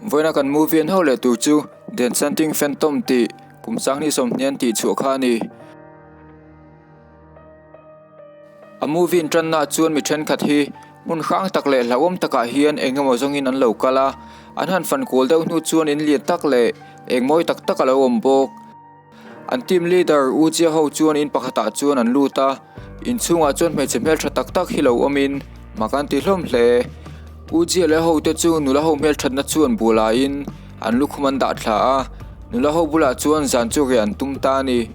Vawiina kan movie en ho leh tur chu The Enchanting Phantom tih kum sanghnih sawmhnih an tih chhuah kha a ni. A movie in tanna ah chuan mi thenkhat hi hmun hrang tak leh hlauhawm takah hian eng emaw zawngin an lo kal a, an han fan kual deuh hnu chuan in lian tak leh eng mawi tak tak a lo awm bawk. An team leader U Jia ho chuan in pakhatah chuan an lut a, inchhungah chuan hmeichhe hmeltha tak tak hi lo awmin mak an ti hlawm hle. U Jia leh ho te chu nula ho hmelthatna chuan bualaiin an lukhum an dah thla a, nula ho bulah chuan zan chu riah an tum ta a ni.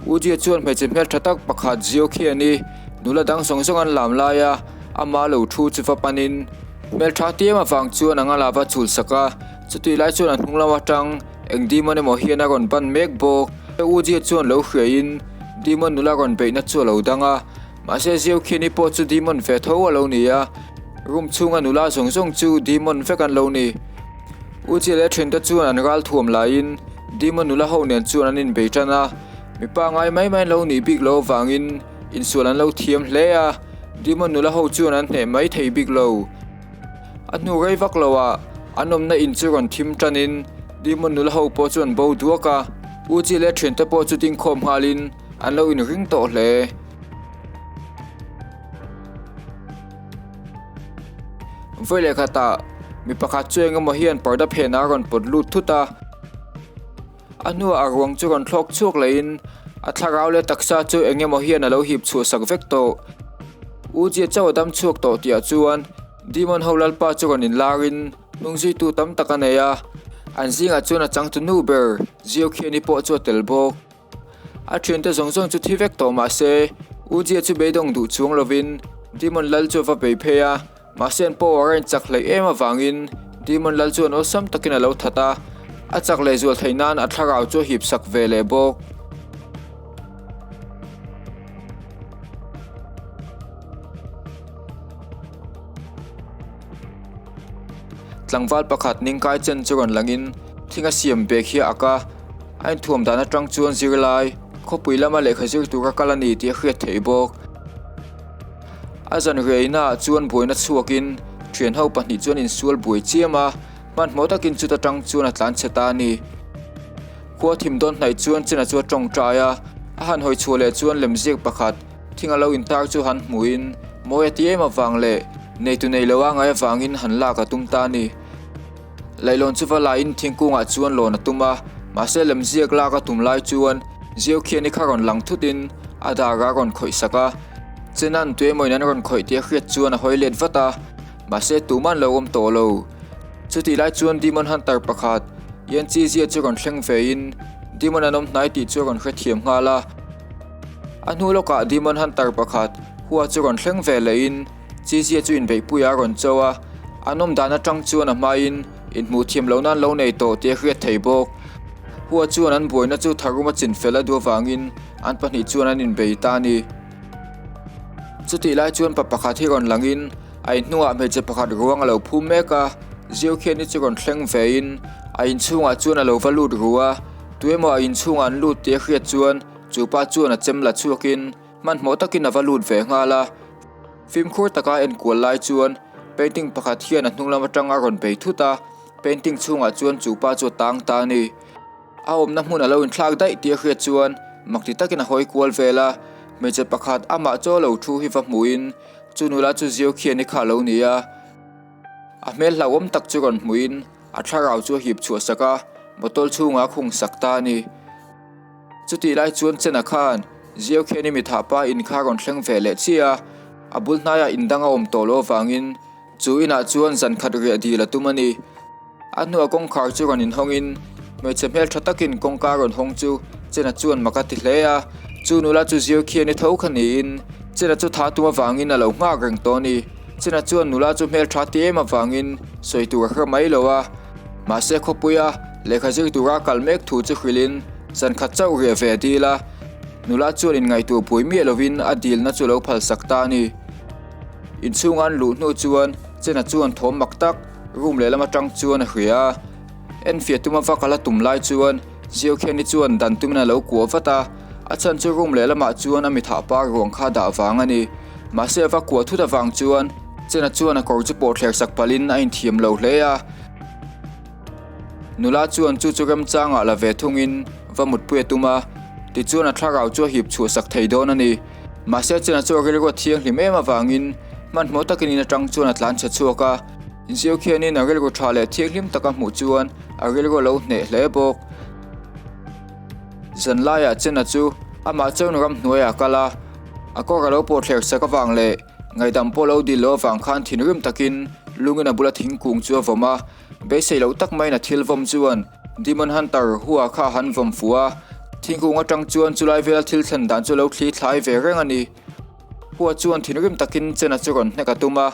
U Jia chuan hmeichhe hmeltha tak pakhat Zio khian i nula dang zawng zawng an lam lai a, ama lo thu chu va panin hmeltha tiam avang chuan a ngala va chul sak a, chutih lai chuan a hnung lam atang Eng demon emaw hian a rawn ban mek bawk. U Jia chuan lo hriaiin demon nula rawn beihna chu a lo dang a, mahse Ziau Khiani pawh chu demon ve tho a lo ni a, room chhunga nula zawng zawng chu demon vek an lo ni. U Jia leh a thiante chuan an ral thuam laiin demon nula ho nen chuan an inbei tan a, mipa ngai mai mai an lo nih bik loh avangin insual an lo thiam hle a, demon nula ho chuan an hneh mai thei bik lo. A hnu rei vak lo ah an awmna in chu rawn thim tan in Demon nula ho pawh chu an bo duak a, U Chi leh thiante pawh chu dingkhawm nghal in an lo in ring tawh hle. Vawi leh khatah mi pakhat chu eng emaw hian parda phenah a rawn pawt lut thut a. A hnuah a ruang chu rawn thlawk chhuak lehin a thlarau leh taksa chu eng emaw hian a lo hip chhuah sak vek tawh. U Jia chauh a dam chhuak tawh tihah chuan Demon ho lalpa chu rawn inlarin hnungzuitu tam tak a nei a, an zingah chuan a changtu nu ber Jiao Khiani pawh chu a tel bawk. A thiante zawng zawng chu thi vek tawh mah se U Jia chu beidawng duh chuang lovin Demon lal chu a va bei phei a. Mahse an power a inchak hleih em avangin Demon lal chuan awlsam takin a lo that a, a chak leh zual theih nan a thlarau chu a hip sak ve leh bawk. Tlangval pakhat Ningkai chen chu rawn langin thing a siam bag hi a ak a, a inthuam dan atang chuan zirlai khawpui lama lehkha zir tura kal a ni tih a hriat theih bawk. A zan riaina ah chuan buaina chhuakin thianho pahnih chuan insual buai chiam a, hmanhmawh takin chuta tang chuan a tlan chhe ta a ni. Khua thim dawn hnaih chuan Chena chu a tawngtai a, a han hawi chhuah leh chuan lemziak pakhat thing a lo intar chu han hmuhin mawi a ti em avang leh neitu nei lo a ngai avangin han lak a tum ta a ni. Laihlawn chu va laiin thingkungah chuan lawn a tum a, mahse lemziak lak a tum lai chuan Ziau khian i kha rawn lang thutin a dar a rawn khawih sak a. Chenan tuemawiin an rawn khawih tih a hriat chuan a hawi let vat a, mahse tumah an lo awm tawh lo. Chutih lai chuan Demon Hunter pakhat, Yan Chi Zia chu rawn thleng vein Demon an awm hnai tih chu a rawn hrethiam nghal a. A hnu lawkah Demon Hunter pakhat, Hua chu rawn thleng ve lehin, Chizia chu inbeihpui a rawn cho a, an awm dan atang chuan a hmain inhmuh thiam loh nan lo nei tawh tih a hriat thei bawk. Hua chuan an buaina chu tharum a chin fel a duh avangin an pahnih chuan an inbei ta a ni. Chutih lai chuan pa pakhat hi rawn langin a inhnungah hmeichhe pakhat ruang a lo phum mek a, Zio khian i chu rawn thleng vein a inchhungah chuan a lo va lut ru a, tuemaw a inchhungah an lut tih a hriat chuan chu pa chuan a chem la chhuakin Hmanhmawh takin a va lut ve nghal a, fimkhur taka enkual lai chuan painting pakhat hian a hnung lam atang a rawn bei thut a, painting chhungah chuan chu pa chu a tang ta a ni. A awmna hmun a lo inthlak daih tih a hriat chuan mak ti takin a hawi kual vel a, hmeichhe pakhat amah chaw lo thu hi va hmuhin chu nula chu Zio khian i kha a lo ni a, a hmel hlauhawm tak chu rawn hmuhin a thlarau chu a hip chhuah sak a, bottle chhungah a khung sak ta a ni. Chutih lai chuan Chena khan Ziau khian i mithah pa in kha rawn thleng ve leh chiah a, a bul hnaiah in dang a awm tawh loh avangin chu inah chuan zan khat riah dil a tum a ni. A hnuah kawngkhar chu rawn inhawngin hmeichhe hmeltha takin kawngka rawn hawng chu Chena chuan mak a ti hle a, chu nula chu Ziau khian i tho kha niin Chena chu tha tum avangin a lo nghak reng tawh a ni. Chena chuan nula chu hmeltha ti em avangin sawi tur a hre mai lo a. Mahse khawpuia lehkha zir tura kal mek thu chu hrilhin zan khat chauh riah ve a dil a, nula chuan inngaihtuah buai miah lovin a dilna chu lo phalsak ta a ni. Inchhunga an luh hnu chuan Chena chuan thawm mak tak room lehlam atang chuan a hria a, enfiah tuma va kal a tum lai chuan Ziokhiani chuan dan tumin a lo kuah vat a, a chhan chu room lehlamah chuan a mithah pa ruang kha dah vang a ni. Mahse a va kuah thut avang chuan Chena chuan a kawr chu pawh thler sak palhin a inthiam lo hle a. Nula chuan chu chu remchangah la ve thungin va mutpui a tum a, tichuan a thlarau chu a hip chhuahsak thei dawn a ni. Mahse Chena chu a rilru a thianghlim em avangin hmanhmawh takin in atang chuan a tlan chhe chhuak a, Ziu khianin a rilru tha leh thianghlim taka hmuh chuan a rilru a lo hneh hle bawk. Zanlaiah Chena chu amah chuan ramhnuaiah a kal a, a kawr a lo pawh thler sak avang leh ngaihdam pawh lo dil loh avang khan thinrim takin lungin a bula thingkung chu a vawm a, beisei loh tak maiin a thil vawm chuan Demon Hunter hua kha a han vawm fuh a, thingkung atang chuan chulai vela thil thlen dan chu a lo thli thlai ve reng a ni. Hua chuan thinrim takin Chena chu rawn hnek a tum a,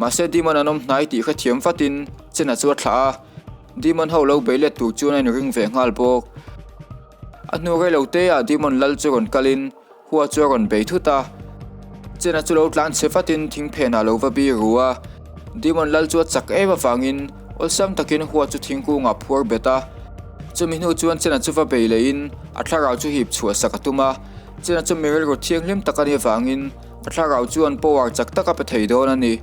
mahse Demon an awm hnai tih hrethiam vatin Chena chu a thlah a, Demon ho lo bei let tur chuan a inring ve nghal bawk. A hnu rei lo te ah Demon lal chu rawn kalin Hua chu a rawn bei thut a, Chena chu lo tlan chhe vatin thing phenah lo va bi ru a. Demon lal chu a chak em avangin awlsam takin Hua chu thingkungah phuar bet a. Chumi hnu chuan Chena chu va bei lehin a thlarau chu hip chhuah sak a tum a. Chena chu mi rilru thianghlim tak a nih avangin a thlarau chuan power chak tak a pe thei dawn a ni.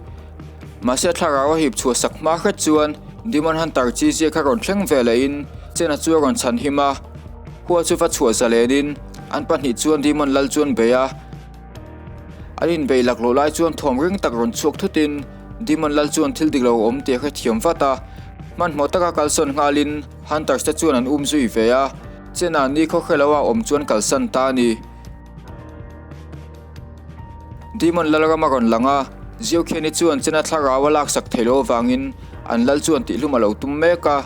Mahse a thlarau a hip chhuah sak hma hret chuan Demon Hunter chi zia kha rawn thleng ve lehin Chena chu a rawn chhan him a. Hua chu va chhuah zalenin an pahnih chuan Demon lal chu an bei a. An inbei laklawh lai chuan thawm ring tak rawn chhuak thutin Demon lal chuan thil dik lo a awm tih a hrethiam vat a. Hmanhmawh taka kalsawn nghalin Hunters te chuan an um zui ve a. Chena ni khaw hre lo a awm chuan kalsan ta a ni. Demon Lalram a rawn lang a, Ziokhiani chuan Chena thlarau a laksak thei lo avangin an lal chuan tihhlum a lo tum mek a.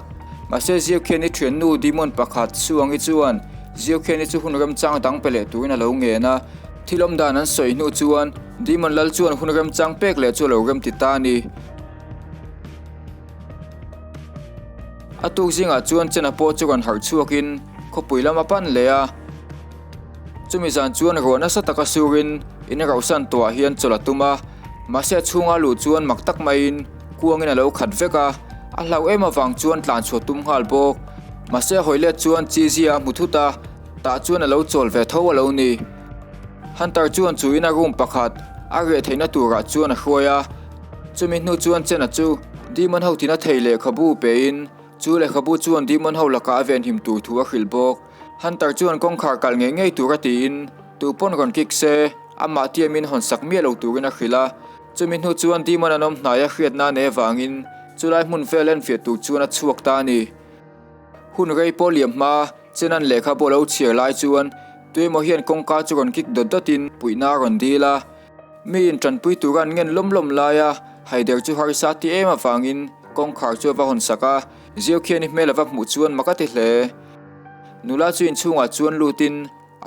Mahse Ziokhiani thiannu Demon pakhat Suangi chuan Ziokhiani chu hun remchang dang pe leh turin a lo ngen a. Thil awm dan an sawi hnu chuan Demon Lal chuan hun remchang pek leh chu a lo remti ta a ni. A tuk zingah chuan Chena pawh chu rawn harh chhuakin khawpui lam a pan leh a. Chumi zan chuan ruah nasa taka surin in rauhsan tawhah hian chawlh a tum a, mahse a chhunga luh chuan mak tak maiin kuangin a lo khat vek a, a hlauh em avang chuan tlan chhuah tum nghal bawk. Mahse a hawi let chuan Chizia a hmu thut a, tah chuan a lo chawl ve tho a lo ni. Hunter chuan chu ina room pakhat a riah theihna turah chuan a hruai a, chumi hnu chuan Chena chu Demon ho tina thei lehkhabu pein chu lehkhabu chuan Demon ho lakah a venhim tur thu a hrilh bawk. Hunter chuan kawngkhar kalh ngei ngei tura tiin tu pawn rawn kik se, amah tiamin hawn sak miah lo turin a hrilh a. Chumi hnu chuan Demon an awm hnaia hriatna nei avangin chulai hmun vel enfiah tur chuan a chhuak ta a ni. Hun rei pawh liam hma Chenan lehkha pawh lo chhiar lai chuan tuemaw hian kawngka chu rawn kik dawt dawtin puihna a rawn dil a. Mi in tanpui tura an ngen lawm lawm laia haider chu harsa ti em avangin kawngkhar chu a va hawn sak a. Ziokhiani hmel a va hmuh chuan mak a ti hle. Nula chu inchhungah chuan lutin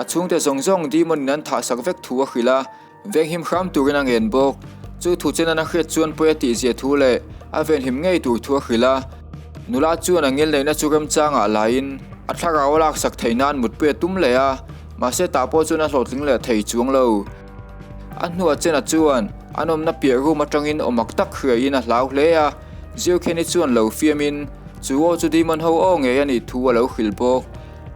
a chhungte zawng zawng Demon in an thah sak vek thu a hrilh a, venghim hram turin a ngen bawk. Chu thu chen an a hriat chuan pawi a tihzia thu leh a venhim ngei tur thu a hrilh a. Nula chuan a ngilneihna chu remchangah laiin a thlarau a laksak theih nan mutpui a tum leh a, mahse tah pawh chuan a hlawhtling leh thei chuang lo. A hnuah Chena chuan an awmna piah room atangin awmak tak hriaiin a hlau hle a, Ziokhiani chuan lo fiamin chu aw chu Demon ho aw ngei a nih thu a lo hrilh bawk.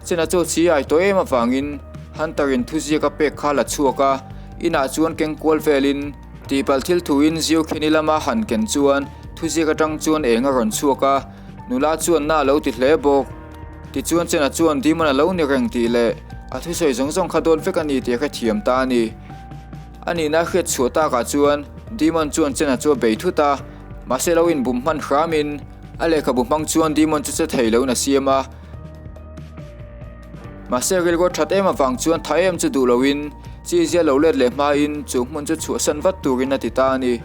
Chena chu chi ai tawh em avangin Hunter-in thuziak a pek kha la chhuak a, inah chuan keng kual velin tihpalh thil thuin Ziokhiani lama han ken chuan thuziak atang chuan eng a rawn chhuak a, nula chuan na a lo ti hle bawk. Tichuan Chena chuan Demon a lo ni reng tih leh a thusawi zawng zawng kha dawt vek a ni tih a hrethiam ta a ni. A nihna a hriat chhuah takah chuan Demon chuan Chena chu a bei thut a, mahse lo inbum hman hramin a lehkhabu hmang chuan Demon chu che thei loin a siam a. Mahse rilru a that em avang chuan tha em chu duh loin chi zia lo let leh hmain chu hmun chu chhuahsan vat turin a ti ta a ni.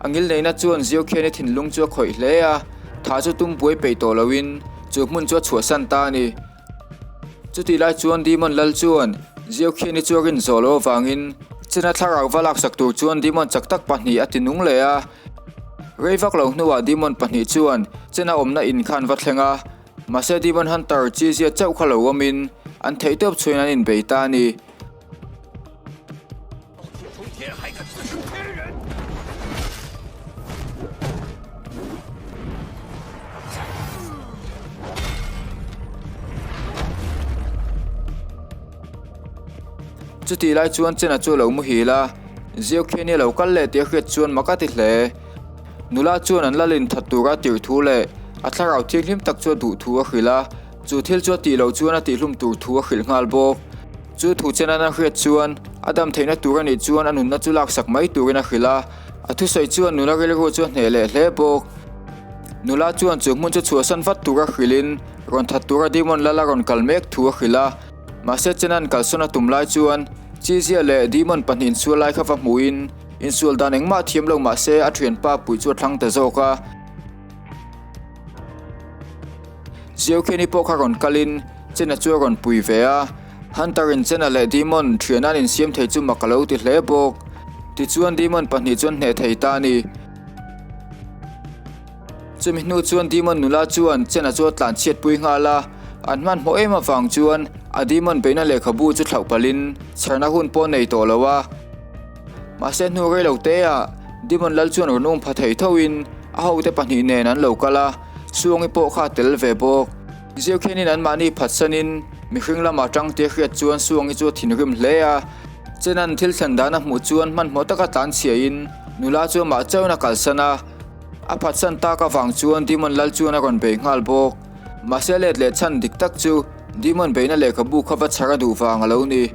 A ngilneihna chuan Ziokhiani thinlung chu a khawih hle a, tha chu tum buai peih tawh loin chu hmun chu a chhuahsan ta a ni. Chutih lai chuan Demon lal chuan Ziokhiani chu a rin zawh loh avangin China thlarau va laksak tur chuan Demon chak tak pahnih a ti nung leh a. Rei vak lo hnuah Demon pahnih chuan China awmna in kha an va thleng a, mahse Demon Hunter chi zia chauh kha lo awmin an theihtawp chhuain an inbei ta a ni. Chutih lai chuan Chena chu a lo muhil a, Ziokhiani a lo kal leh tih a hriat chuan mak a ti hle. Nula chuan an lalin that tura tirh thu leh A thlarau thianghlim tak chu a duh thu a hrilh a, chu thil chu a tih loh chuan a tihhlum tur thu a hrilh nghal bawk. Chu thu chen an a hriat chuan a dam theihna tur a nih chuan a nunna chu laksak mai turin a hrilh a, a thusawi chuan nula rilru chu a hneh leh hle bawk. Nula chuan chu hmun chu chhuahsan vat tura hrilhin rawn that tura Demon lal a rawn kal mek thu a hrilh a, mahse Chenan kalsawn a tum lai chuan Chizia leh Demon pahnihin sual lai kha va hmuhin insual dan engmah thiam lo mahse a thianpa puih chu a thlang ta zawk a. Zeokheni pawh kha rawn kalin Chena chu a rawn pui ve a, Hunter-in Chena leh Demon thian an insiam thei chu mak a lo ti hle bawk. Tichuan Demon pahnih chu an hneh thei ta a ni. Chumi hnu chuan Demon nula chuan Chena chu a tlan chhiatpui nghal a, an hmanhmawh em avang chuan a Demon beihna lehkhabu chu thlauh palhin chharna hun pawh a nei tawh lo a. Mahse hnu rei lo te ah Demon lal chuan rawn um pha thei thoin a hote pahnih nen an lo kal a, Suangi pawh kha a tel ve bawk. Ziakhianin anmahni phatsanin mihring lamah tang tia hriat chuan Suangi chu a thinrim hle a. Chenan thil thlen dan a hmuh chuan hmanhmawh taka tlanchhiahin nula chu amah chauhin a kalsan a. A phatsan tak avang chuan Demon lal chuan a rawn bei nghal bawk. Mahse let leh chhan dik tak chu Demon beihna lehkhabu kha va chhar a duh vang a lo ni.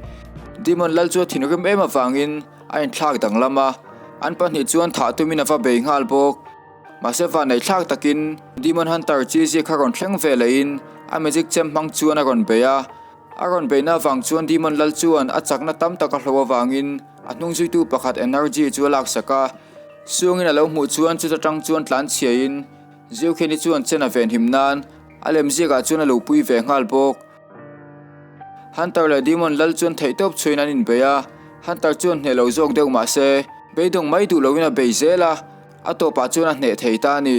Demon lal chu a thinrim em avangin a inthlak danglam a, an pahnih chuan thah tumin a va bei nghal bawk. Mahse vanneihthlak takin Demon Hunter Cheesy kha rawn thleng ve lehin a magic chem hmang chuan a rawn bei a. A rawn beihna avang chuan Demon lal chuan a chakna tam tak a hlo avangin a hnung zuitu pakhat energy chu a laksak a. Suangin a lo hmuh chuan chuta tang chuan tlanchhiain Zeukhiani chuan chen a venhim nan a lemziakah chuan a lo pui ve nghal bawk. Hunter leh Demon lal chuan theihtawp chhuain an inbei a, Hunter chuan hneh lo zawk deuh mah se, beidawng mai duh loin a bei zel a, a tawpah chuan a hneh thei ta a ni.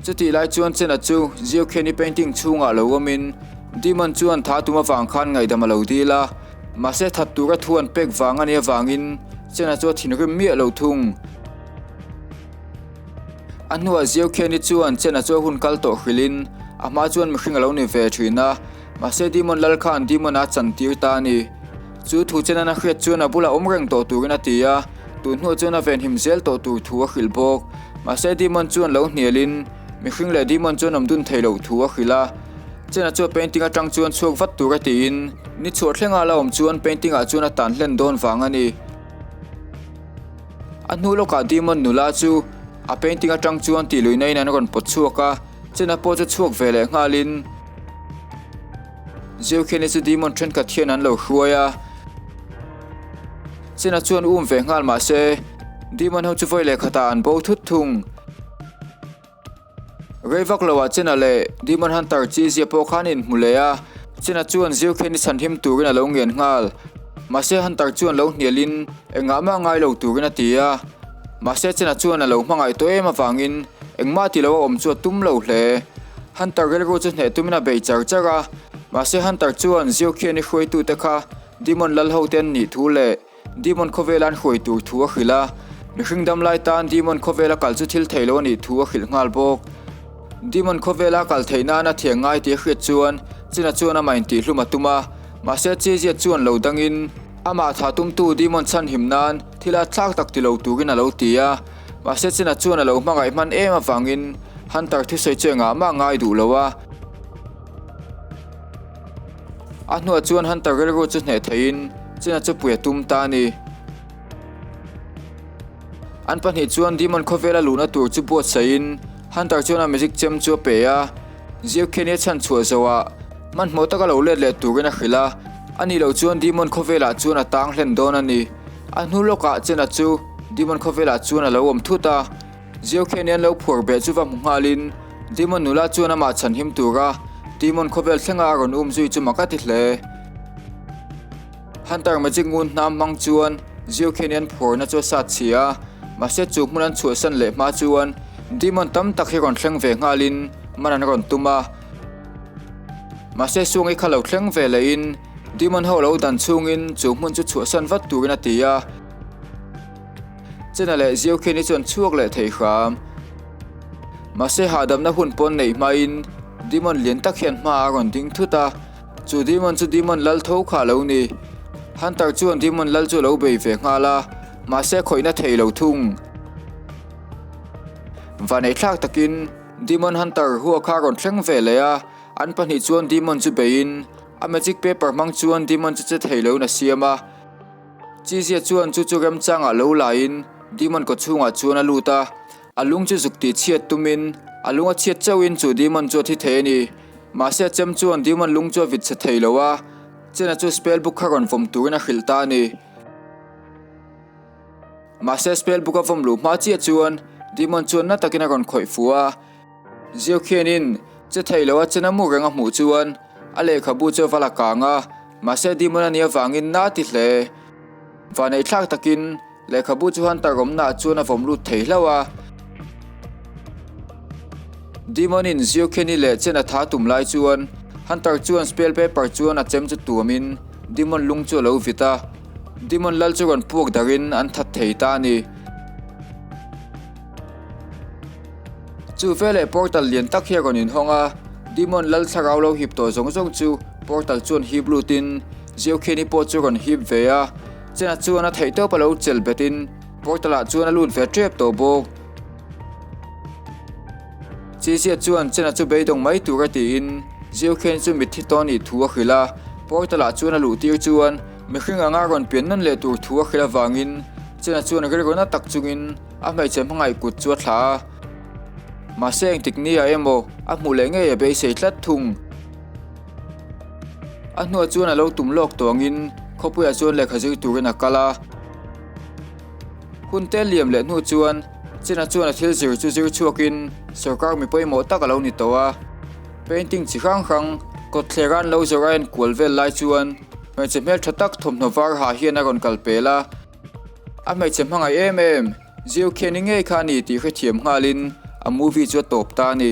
Chutih lai chuan Chena chu Ziokhiani painting chhungah lo awmin Demon chuan tha tum avang khan ngaihdam a lo dil a, mahse that tura thu an pek vang a nih avangin Chena chu a thinrim miah lo thung. A hnuah Ziokhiani chuan Chena chu a hun kal tawh hrilhin a hma chuan mihring a lo ni ve thin a, mahse Demon lal khan Demon a chantir ta a ni. Chu thu Chenan a hriat chuan a bulah awm reng tawh turin a ti a, tun hnuah chuan a venhim zel tawh tur thu a hrilh bawk. Mahse Demon chuan lo hnialin mihring leh Demon chuan awm dun thei loh thu a hrilh a. Chena chu a painting atang chuan chhuak vat tur a tiin ni chhuah thlenga la awm chuan painting ah chuan a tan hlen dawn vang a ni. A hnu lawkah Demon nula chu a painting atang chuan tih luihna in an rawn pawt chhuak a, Chena pawh chu chhuak ve leh nghalin Zeukhiani chu Demon thenkhat hian an lo hruai a. Chena chuan um ve nghal mah se Demon ho chu vawi leh khatah an bo thut thung. Rei vak loah Chena leh Demon Hunter Chizia pawh khan inhmu leh a, Chena chuan Zeukhiani chhanhim turin a lo ngen nghal. Mahse Hunter chuan lo hnialin engah mah ngai lo turin a ti a. Mahse Chena chuan a lo hmangaih tawh em avangin engmah ti lo a awm chu a tum lo hle. Hunter rilru chu hneh tumin a bei char char a, mahse Hunter chuan Zeukhiani hruaitute kha Demon lal ho te an nih thu leh Demon khawvela an hruai tur thu a hrilh a, mihring dam lai tan Demon khawvela kal chu thil theih lo a nih thu a hrilh nghal bawk. Demon khawvela kal theih nan a thiang ngai tih a hriat chuan China chuan amah intihhlum a tum a, mahse Chizia chuan lo dangin amah tha tumtu Demon chhanhim nan thil a thlak tak ti lo turin a lo ti a, mahse China chuan a lo hmangaih hman em avangin Hunter thusawi chu engah mah ngai duh lo a. A hnuah chuan Hunter rilru chu hneh theihin China chu pui a tum ta a ni. An pahnih chuan Demon khawvela luhna tur chu buatsaihin Hunter chuan a magic chem chu a pe a. Zeukhiani a chhan chhuah zohah hmanhmawh taka lo let leh turin a hrilh a, a nih loh chuan Demon khawvelah chuan a tang hlen dawn a ni. A hnu lawkah China chu Demon khawvelah chuan a lo awm thut a. Zeukhiani an lo phuar beh chu va hmu nghalin Demon nula chuan amah chhanhim tura Demon khawvel thlenga a rawn um zui chu mak a ti hle. Hunter Magic ngun hnam hmang chuan Zeukhiani an phuarna chu a sat chhi a, mahse chu hmun an chhuahsan leh hma chuan Demon tam tak hi rawn thleng ve nghalin man an rawn tum a. Mahse Suangi kha lo thleng ve lehin Demon ho lo dan chhungin chu hmun chu chhuahsan vat turin a ti a. Chena leh Zeukhiani chuan chhuak leh thei hram. Mahse hahdamna hun pawn neih hmain Demon lian tak hian hmaah a rawn ding thut a, chu Demon chu Demon lal tho kha a lo ni. Hunter chuan Demon lal chu a lo bei ve nghal a, mahse khawihna thei lo thung. Vaneihthlak takin Demon Hunter hua kha a rawn thleng ve leh a, an pahnih chuan Demon chu beiin a magic paper hmang chuan Demon chu che thei loin a siam a. Chizia chuan chu chu remchangah lo laiin Demon kawchhungah chuan a lut a, a lung chu zuk tih chhiat tumin a lung a chhiat chauhin chu Demon chu a thi thei a ni. Mahse a chem chuan Demon lung chu a vit chhe thei lo a, Chena chu spell book kha rawn vawm turin a hrilh ta a ni. Mahse spell book a vawm luh hma chiah chuan Demon chuan na takin a rawn khawih fuh a. Zio khianin che thei lo a chena mu reng a hmuh chuan a lehkhabu chu a va la kang a, mahse Demon a nih avangin na a ti hle. Vaneihthlak takin lehkhabu chu Hunter awmnaah chuan a vawm lut thei hlauh a. Demon in Zio Kenny leh Chen a tha tum lai chuan Hunter chuan spell paper chuan a chem chu tuamin Demon lung chu a lo vit a. Demon lal chu rawn puak darin an that thei ta a ni. Chu veleh portal lian tak hi a rawn inhawng a, Demon lal thlarau lo hip tawh zawng zawng chu portal chuan hip lutin Zio Kenny pawh chu rawn hip ve a. Chena chuan a theihtawp a lo chelh betin portal ah chuan a lut ve tep tawh bawk. Chizia chuan Chena chu beidawng mai tura tiin Zio Kenny chu mitthi tawh anih thu a hrilh a, portal ah chuan a luh tir chuan mihring anga rawn pian nawn leh tur thu a hrilh avangin Chena chuan rilru na tak chungin a hmeichhe hmangaih kut chu a thlah a. Mahse engtik ni ah emaw a hmuh leh ngei a beisei tlat thung. A hnuah chuan a lo tum lawk tawngin khawpuiah chuan lehkha zir turin a kal a. Hun te liam leh hnu chuan China chuan a thil zir chu zir chhuakin sorkar mi pawimawh tak a lo ni tawh a. Painting chi hrang hrang kawtthler a an lo zawrh a enkual vel lai chuan hmeichhe hmeltha tak thawmhnaw var ha hian a rawn kal pel a. A hmeichhe hmangaih em em, Zio khian i ngei kha a ni tih hrethiam nghalin a movie chu a tawp ta a ni.